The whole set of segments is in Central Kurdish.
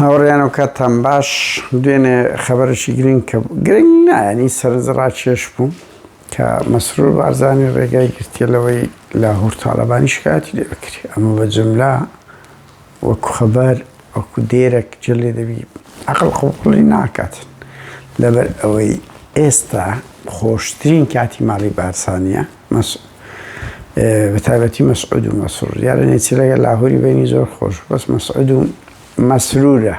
هاوڕێیان و کاتتان باش دوێنێ خەبەرێکی گرنگ کە گرنگ نایانی سەرنج ڕاکێش بوو کە مەسرور بارزانی ڕێگای گرتیە لەوەی لاهور تاالبانی شکایەتی لێ بکرێ ئەمە بە جملە وەکو خەبەر وەکو دێرەک جێ لێ دەبی عەقڵ قبوڵی ناکات لەبەر ئەوەی ئێستا خۆشترین کاتی ماڵی بارزانیە بە تایبەتی مەسعود و مەسرور دیارە نێچیر لەگەڵ لاهوری بینی زۆر خۆش بەس مەسعود و مەسرورە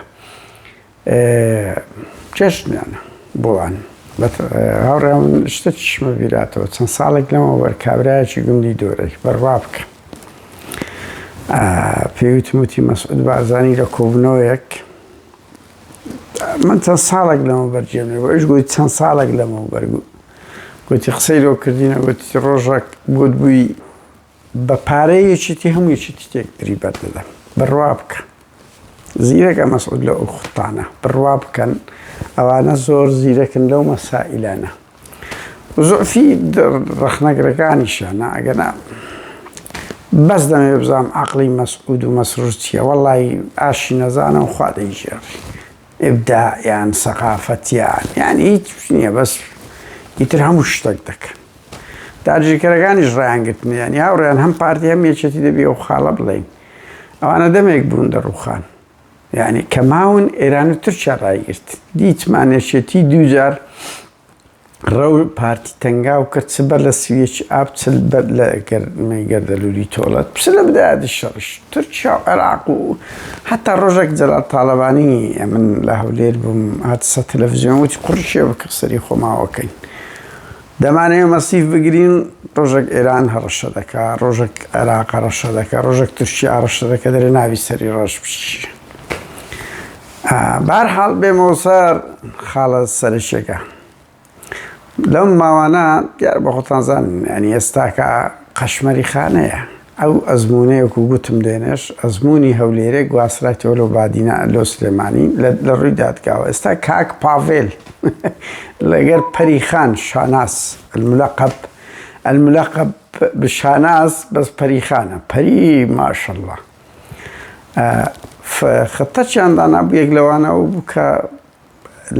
چێشتیانە بۆوان هاوڕێیان شتە چشمە بیراتەوە چەند ساڵێک لەمەوبەر کابرایەکی گوندی دۆرەی بەڕوا بکە پێوتم وتی مەسعود بارزانی لە کۆبنەوەیەک من چەند ساڵێک لەمە بەرجێم بۆ ئیش گوتی چەند ساڵێک لەمە بەرگو گوتی قسەی لۆ کردینە گوتی ڕۆژێک گوت بووی بە پارەی یەکێتی هەموو یەکێتی تێکتری بەردەدەم بڕوا بکە زیرەکە مەسعود لە ئەو خوتانە بڕوا بکەن ئەوانە زۆر زیرەکن لەو مەسائیلانە زعفی ڕەخنەگرەکانیشیانە ئەگەنا بەس دەمەوێ بزانم عقلی مەسعود و مەسرور چییە وەڵی ئاشی نەزانم خوا دەیگێڕی ئیبداعیان سەقافەتیان یان هیچ نییە بەس ئیتر هەموو شتێک دەکەن داگیرکەرەکانیش ڕایانگرتن یانی هاوڕێیان هەم پارتی هەم یەکێتی دەبی ئەو خاڵە بڵێین ئەوانە دەمێک بوون دەڕوخان یعنی کە ماون ئێران و تورکیا ڕایگرت دیتمان یەکێتی دووجار ڕەو پارتی تەنگاو کرد چ بەر لە سویەکی ئاب چ بەر لە گەرمەی گەردەلوولی تۆڵەت چ لە بدایەتی شەڕش تورکیا و عێراق و حتا ڕۆژێک جەلال تاڵەبانی من لە هەولێر بووم هاتە سەر تەلەڤزیۆن وتی قڕشێ بکە سەری خۆماوەکەین دەمانەوێ مەسیف بگرین ڕۆژێک ئێران هەڕەشە دەکا ڕۆژێک عێراق هەڕەشە دەکا ڕۆژێک تورکیا هەڕەشە دەکا دەرێ ناوی سەری ڕەش بچی بارحاڵ بێمەوە سەر خاڵە سەرەکیەکە لەم ماوانە دیار بە خۆتان زانن یعنی ئێستاکە قەشمەری خانەیە ئەو ئەزموونەیە وەکو گوتم دوێنێش ئەزموونی هەولێرێ گواسترایتەوە لۆ بادینا لۆ سلێمانی لە ڕووی دادگاوە ئێستا کاک پاڤێل لەگەر پەریخان شاناس الملقب الملقب بشاناس بەس پەریخانە پەری ماشەڵڵا خطەچیان دانابوو یەک لەوانە ئەو بوو کە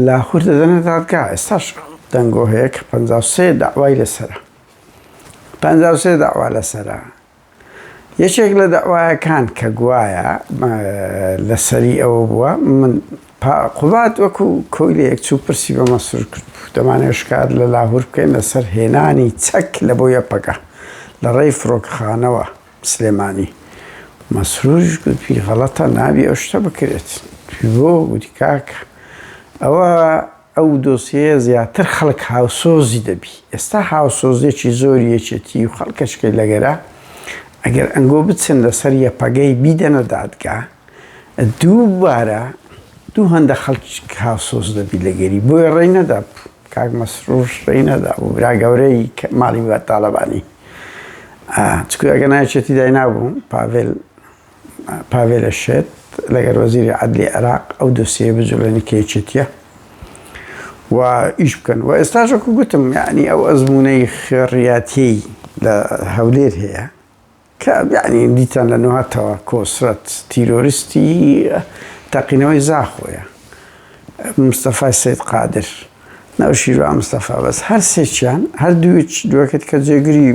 لاهور دەدەنە دادگا ئێستاش دەنگۆ هەیە کە 53 داوای لەسەرە 53 داوا لەسەرە یەکێک لە داوایەکان کە گوایە لەسەری ئەوە بووە من قوبات وەکو کۆیلەیەک چوو پرسی بە مەسرور کرد بوو دەمانەوێت شکایەت لە لاهور بکەین لەسەر هێنانی چەک لە بۆ یەپەگە لە ڕێی فڕۆکەخانەوە سلێمانی. مەسروریش گوتی غەڵەتە نابی ئەو شتە بکرێت. گوتی بۆ؟ گوتی کاکە ئەوە ئەو دۆسیەیە زیاتر خەڵک هاوسۆزی دەبی. ئێستا هاوسۆزیەکی زۆری یەکێتی و خەڵکەچکەی لەگەرە ئەگەر ئەنگۆ بچن لەسەر یەپەگەی بیدەنە دادگا دووبارە دوو هەندە خەڵکی هاوسۆز دەبی لەگەری بۆیە ڕێی نەدا کاک مەسرور ڕێی نەدا بوو برا گەورەی ماڵی بە تاڵەبانی چکو ئەگەر نایەکێتی داینابوو پاڤێل پاڤێلە شێت لەگەر وەزیری عەدلی عێراق ئەو دۆسیەیە بجوڵێنی کە یەکێتیە و ئیش بکەن و ئێستاش وەکو گوتم یعنی ئەو ئەزمونەی خوێڕیاتیەی لە هەولێر هەیە کە یعنی دیتان لە نوهاتەوە کۆسرەت تیرۆریستی تەقینەوەی زاخۆیە مستەفای سید قادر نەوشیروان مستەفا بەس هەر سێکیان هەر دوویچ دووەکەت کە جێگری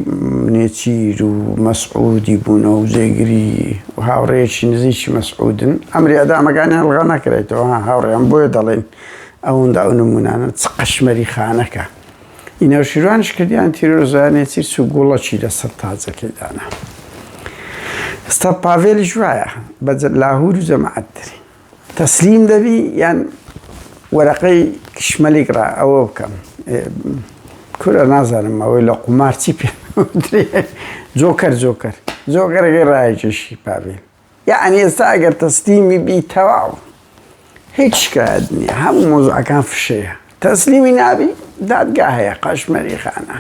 نێچیر و مەسعودی بوونە و جێگری و هاوڕێیەکی نزیکی مەسعودن ئەمری ئەدامەکانیان هەڵغا ناکرێتەوە ها هاوڕێیان بۆیە دەڵێن ئەوەندە ئەو نمونانە چ قەشمەری خانەکە ئی نەوشیروانش کردیان تیرۆرزا نێچیر چوو گوڵەکی لەسەر تاجەکەی دانا ئێستا پاڤێلیش وایە بە لاهور و جەماعەت دەرێ تەسلیم دەبی یان وەرەقەی کشمەلیک ڕا ئەوە بکەم کورە نازانم ئەوەی لە قومار چی پێ جۆکەر جۆکەر جۆکەرەکەی ڕایەکێشی پاڤێل یعنی ئێستا ئەگەر تەسلیمی بی تەواو هیچ شکایەت نییە هەموو مۆزوعەکان فشەیە تەسلیمی نابی دادگا هەیە قەشمەری خانە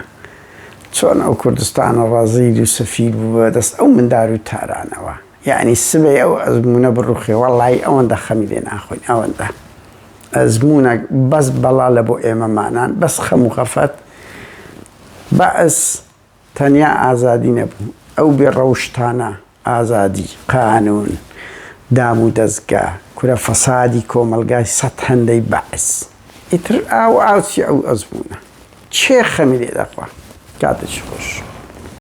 چۆن ئەو کوردستانە ڕەزیل و سەفیل بوو بەدەست ئەو مندار و تارانەوە یەعنی سبەی ئەو ئەزموونە بڕوخێ وەڵایی ئەوەندە خەمی لێ ناخۆین ئەوەندە ئەزموونە بەس بەڵا لە بۆ ئێمەمانان بەس خەم و خەفەت بەعس تەنیا ئازادی نەبوو ئەو بێ ڕەوشتانە ئازادی قانون دام و دەزگا. کورە فەسادی کۆمەڵگای سەت هەندەی بەعس ئیتر ئاو ئاو چی ئەو ئەزموونە چێ خەمی لێ دەخوا کاتێکی خۆش.